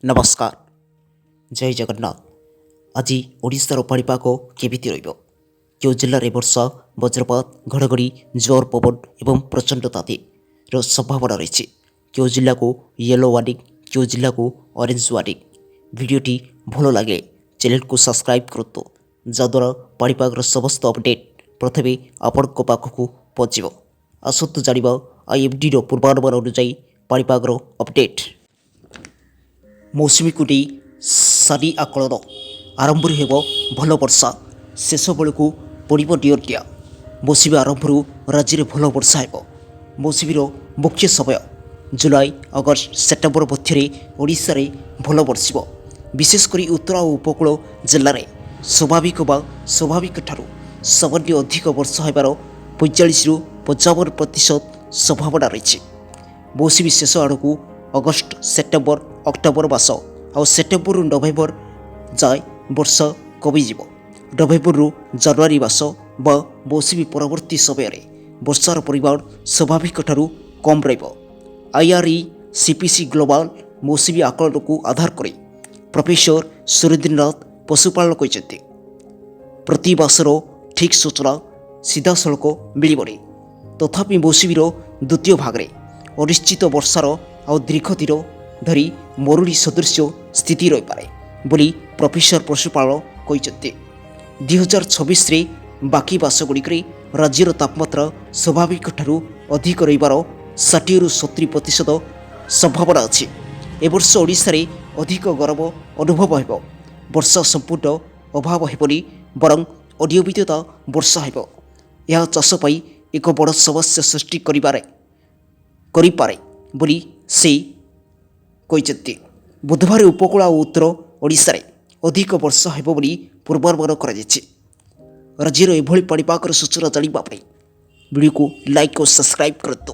ନମସ୍କାର, ଜୟ ଜଗନ୍ନାଥ। ଆଜି ଓଡ଼ିଶାର ପାଣିପାଗ କେମିତି ରହିବ, କେଉଁ ଜିଲ୍ଲାରେ ବର୍ଷା, ବଜ୍ରପାତ, ଘଡ଼ଘଡ଼ି, ଜୋର ପବନ ଏବଂ ପ୍ରଚଣ୍ଡ ତାତିର ସମ୍ଭାବନା ରହିଛି, କେଉଁ ଜିଲ୍ଲାକୁ ୟେଲୋ ୱାର୍ଣ୍ଣିଂ, କେଉଁ ଜିଲ୍ଲାକୁ ଅରେଞ୍ଜ ୱାର୍ଣ୍ଣିଂ। ଭିଡ଼ିଓଟି ଭଲ ଲାଗିଲେ ଚ୍ୟାନେଲକୁ ସବସ୍କ୍ରାଇବ୍ କରନ୍ତୁ, ଯାହାଦ୍ୱାରା ପାଣିପାଗର ସମସ୍ତ ଅପଡ଼େଟ୍ ପ୍ରଥମେ ଆପଣଙ୍କ ପାଖକୁ ପହଞ୍ଚିବ। ଆସନ୍ତୁ ଜାଣିବା ଆଇଏମ୍ଡିର ପୂର୍ବାନୁମାନ ଅନୁଯାୟୀ ପାଣିପାଗର ଅପଡ଼େଟ୍। ମୌସୁମୀକୁ ନେଇ ସାନି ଆକଳନ। ଆରମ୍ଭରୁ ହେବ ଭଲ ବର୍ଷା, ଶେଷ ବେଳକୁ ପଡ଼ିବ ନିଅଣ୍ଟିଆ। ମୌସୁମୀ ଆରମ୍ଭରୁ ରାଜ୍ୟରେ ଭଲ ବର୍ଷା ହେବ। ମୌସୁମୀର ମୁଖ୍ୟ ସମୟ ଜୁଲାଇ, ଅଗଷ୍ଟ, ସେପ୍ଟେମ୍ବର ମଧ୍ୟରେ ଓଡ଼ିଶାରେ ଭଲ ବର୍ଷିବ। ବିଶେଷ କରି ଉତ୍ତର ଓ ଉପକୂଳ ଜିଲ୍ଲାରେ ସ୍ୱାଭାବିକ ବା ସ୍ୱାଭାବିକ ଠାରୁ ସାମାନ୍ୟ ଅଧିକ ବର୍ଷା ହେବାର 45ରୁ 55% ସମ୍ଭାବନା ରହିଛି। ମୌସୁମୀ ଶେଷ ଆଡ଼କୁ ଅଗଷ୍ଟ, ସେପ୍ଟେମ୍ବର, ଅକ୍ଟୋବର ମାସ ଆଉ ସେପ୍ଟେମ୍ବରରୁ ନଭେମ୍ବର ଯାଏ ବର୍ଷା କମିଯିବ। ନଭେମ୍ବରରୁ ଜାନୁଆରୀ ମାସ ବା ମୌସୁମୀ ପରବର୍ତ୍ତୀ ସମୟରେ ବର୍ଷାର ପରିମାଣ ସ୍ୱାଭାବିକ ଠାରୁ କମ୍ ରହିବ। ଆଇଆର୍ଇ ସିପିସି ଗ୍ଲୋବାଲ ମୌସୁମୀ ଆକଳନକୁ ଆଧାର କରି ପ୍ରଫେସର ସୁରେନ୍ଦ୍ରନାଥ ପଶୁପାଳନ କହିଛନ୍ତି, ପ୍ରତି ମାସର ଠିକ୍ ସୂଚନା ସିଧାସଳଖ ମିଳିବନି। ତଥାପି ମୌସୁମୀର ଦ୍ୱିତୀୟ ଭାଗରେ ଅନିଶ୍ଚିତ ବର୍ଷାର ଆଉ ଦୀର୍ଘ ଦିନ ଧରି ମରୁଡ଼ି ସଦୃଶ୍ୟ ସ୍ଥିତି ରହିପାରେ ବୋଲି ପ୍ରଫେସର ପଶୁପାଳନ କହିଛନ୍ତି। 2026ରେ ବାକି ମାସଗୁଡ଼ିକରେ ରାଜ୍ୟର ତାପମାତ୍ରା ସ୍ୱାଭାବିକ ଠାରୁ ଅଧିକ ରହିବାର 60ରୁ 70% ସମ୍ଭାବନା ଅଛି। ଏବର୍ଷ ଓଡ଼ିଶାରେ ଅଧିକ ଗରମ ଅନୁଭବ ହେବ। ବର୍ଷା ସମ୍ପୂର୍ଣ୍ଣ ଅଭାବ ହେବନି, ବରଂ ଅନିୟମିତତା ବର୍ଷା ହେବ। ଏହା ଚାଷ ପାଇଁ ଏକ ବଡ଼ ସମସ୍ୟା ସୃଷ୍ଟି କରିପାରେ ବୋଲି ସେ କହିଛନ୍ତି। ବୁଧବାର ଉପକୂଳ ଆଉ ଉତ୍ତର ଓଡ଼ିଶାରେ ଅଧିକ ବର୍ଷା ହେବ ବୋଲି ପୂର୍ବାନୁମାନ କରାଯାଇଛି। ରାଜ୍ୟର ଏଭଳି ପାଣିପାଗର ସୂଚନା ଜାଣିବା ପାଇଁ ଭିଡ଼ିଓକୁ ଲାଇକ୍ ଓ ସବସ୍କ୍ରାଇବ୍ କରନ୍ତୁ।